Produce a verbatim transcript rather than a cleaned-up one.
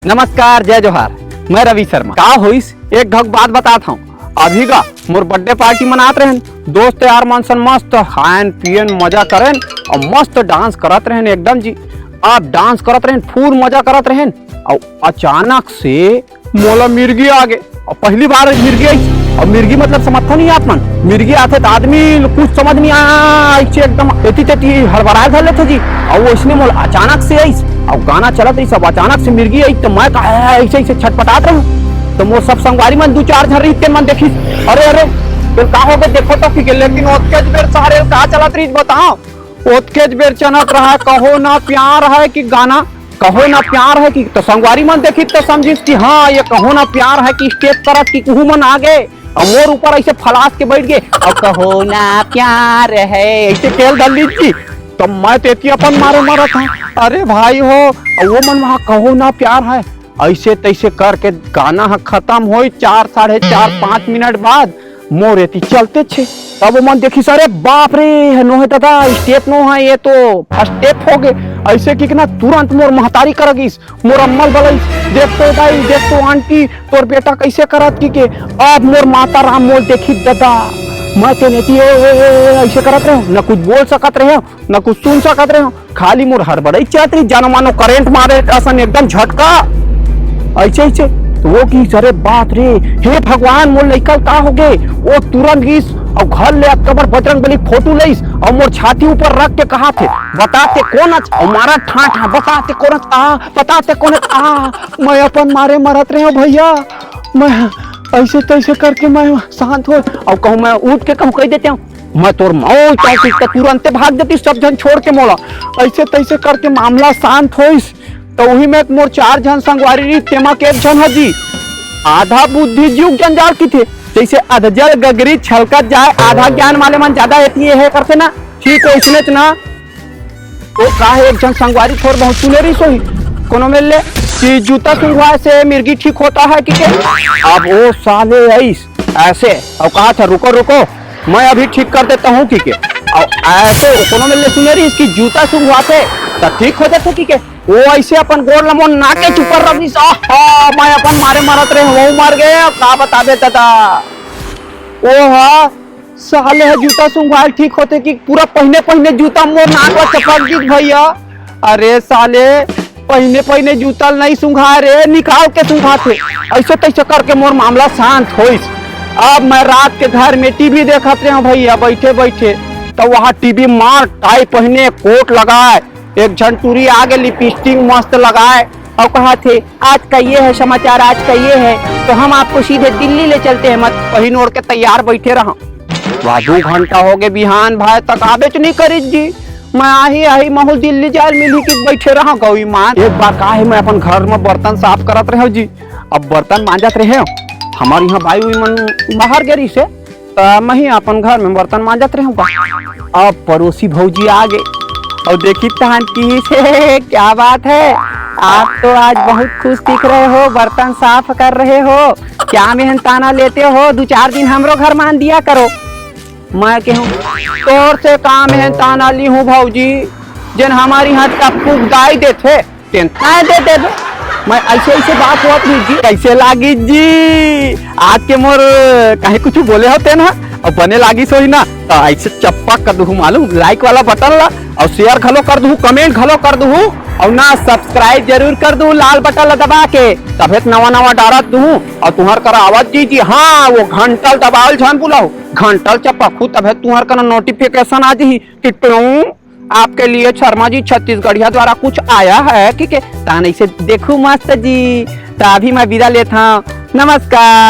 नमस्कार, जय जोहार। मैं रवि शर्मा। का होइस, एक घक बात बतात हूँ। अभी का मोर बर्थडे पार्टी मनात रहन, दोस्त यार मन सन मस्त खायन पियन मजा करन और मस्त डांस करत रहन एकदम जी। आप डांस करत रहन, फुल मजा करत रहन और अचानक से मोला मिर्गी आ गे। और पहली बार मिर्गी आई, और मिर्गी मतलब समझथो नहीं आप मन, मिर्गी आथे तो आदमी कुछ समझ नहीं आ, ऐसे एकदम एती तेती हड़बड़ाए धर लेथे जी। और वो इसने मोला अचानक से आई, और गाना चलत रही, सब अचानक से मिर्गी आई, तो मैं का ऐसे ऐसे छटपटात रहूं। तो मोर सब संगवारी मन दू चार झन रही, तेन मन देखी, अरे अरे, फिर का हो गए देखो तो फिर, लेकिन ओतके बेर सारे का चलत रही बताओ। ओतकेच बेर चलत रहा, कहो ना प्यार है कि गाना, कहो ना प्यार है कि, तो संगवारी मन देखी तो समझिस कि हाँ, ये कहो ना प्यार है कि स्टेप करत कि कुहू मन आ गए, और मोर ऊपर ऐसे फलास के बैठ गए, और कहो ना प्यार है, ऐसे खेल धर लीस जी। तो मैं तेती अपन मारे मरत हूँ, अरे भाई हो, और वो मन वहाँ कहो ना प्यार है, ऐसे तैसे करके गाना ह खत्म होई, चार, साढ़े चार, पाँच मिनट बाद मोर एती चलते छे। तब ओमन देखिस, "अरे बाप रे, ये नोहे दादा, स्टेप नो है, ये तो फर्स्ट स्टेप हो गए।" ऐसे कि ना तुरंत मोर महतारी कर गिस, मोर अम्मा ल बलाइस, "देख तो दाई, देख तो आंटी, तोर बेटा कैसे करत कि के।" अब मोर माता राम मोर देखी दादा, मैं तेन एती ए, ए, ए, ए, ऐसे करत रहे, न कुछ बोल सकत रहे, न कुछ सुन सकत रहे हो, खाली मोर हड़बड़ाई चाहत रही, जानो मानो करंट मारे असन एकदम झटका, ऐसे ऐसे। तो वो किस, "अरे बाप रे, हे भगवान, मोर लइका ल का हो गे?" वो तुरंत गिस और घर ले अतका बड़ बजरंग बली फोटो लइस और मोर छाती ऊपर रख के कहा थे, "बता ते कोन अच?" और मारा ठा ठा, "बता ते कोन अच आ, बता ते कोन अच आ।" मैं अपन मारे मरत रहे हो भैया, मैं ऐसे तैसे करके मैं शांत हो और कहूँ, मैं उठ के कहूँ कह देते हूँ, मैं तोर मौत चाहती तो तुरंते भाग देती, सब झन छोड़ के मोला। ऐसे तैसे करके मामला शांत होइस, तो वही में मोर चार झन संगवारी रही, तेमा के एक झन ह जी, आधा बुद्धि जीव जंजाल की थे, जैसे अधजल गगरी छलकत जाए, आधा ज्ञान वाले मन ज्यादा एती ये है करते ना, ठीक वैसने च ना। वो का है, एक झन संगवारी थोर बहुत सुने रही सोही, कोनो मेर ले कि जूता सुंघवाए से मिर्गी ठीक होता है कि के? अब वो साले आइस ऐसे और कहा था, "रुको, रुको, मैं अभी ठीक कर देता हूँ," कि के। और ऐसे वो कोनो मेर ले सुने रही कि जूता सुंघवाते तो ठीक हो जाते कि के। वो ऐसे अपन गोड़ ल मोर नाके चुपर रख दिस, आहा, मैं अपन मारे मरत रहे, वो मर गए, अब का बताबे दादा। ओ हा, साले ह जूता सुंघवाल ठीक होते कि पूरा पहिने पहिने जूता मोर नाक ला चपक दिस भैया। अरे साले, पहिने पहिने जूता ल नहीं सुंघा रे, निकाल के सुंघाथे। ऐसे तैसे करके मोर मामला शांत होइस। अब मैं रात के घर में टीवी देखत रहे भैया, बैठे बैठे, तो वहाँ टीवी मार टाई पहिने कोट लगाए, एक झन टूरी आगे लिपस्टिक मस्त लगाए, और कहा थे, "आज का ये है समाचार, आज का ये है, तो हम आपको सीधे दिल्ली ले चलते हैं, मत पहिन ओढ़ के तैयार बैठे रहा।" वह दू घंटा हो गए, बिहान भाई तक आबेच नहीं करिस जी। मैं आही आही महू दिल्ली जाए मिलही कि बैठे रहा गौई मान। एक बार का है, मैं अपन घर में बर्तन साफ करत रहे जी, अब बर्तन मांजत रहे, हमारे यहाँ बाई उई मन बाहर गे रहिस हे, त मैं ही अपन घर में बर्तन मांजत रहूं का। अब पड़ोसी भौजी आ गए और देखी तहन की से, "क्या बात है, आप तो आज बहुत खुश दिख रहे हो, बर्तन साफ कर रहे हो, क्या मेहनताना लेते हो, दो चार दिन हमरो घर मान दिया करो।" मैं कहूँ, "तोर से का मेहनताना ली हूँ भौजी, जेन हमारी यहाँ टप्पू दाई देथे।" टेंशन दे देबे। मैं ऐसे ऐसे बात होत रही जी, कैसे लागी जी? आज के मोर कहीं कुछ बोले होते ना, अब बने लागी सोई ना, तो ऐसे चप्पा कर दूँ मालूम, लाइक वाला बटन ला और शेयर घलो कर दूँ, कमेंट घलो कर दूँ, और ना सब्सक्राइब जरूर कर दूँ लाल बटन ला दबा के, तभे तो नवा नवा डारत दूँ। और तुहर कर आवाज जी जी, हाँ, वो घंटल दबावल झन बुलाओ, घंटल चपकू तभे तुहर कर नोटिफिकेशन आ जी कि टूं। आपके लिए शर्मा जी छत्तीसगढ़िया द्वारा कुछ आया है, ठीक है? तान इसे देखू मस्त जी। तो अभी मैं विदा लेता हूँ, नमस्कार।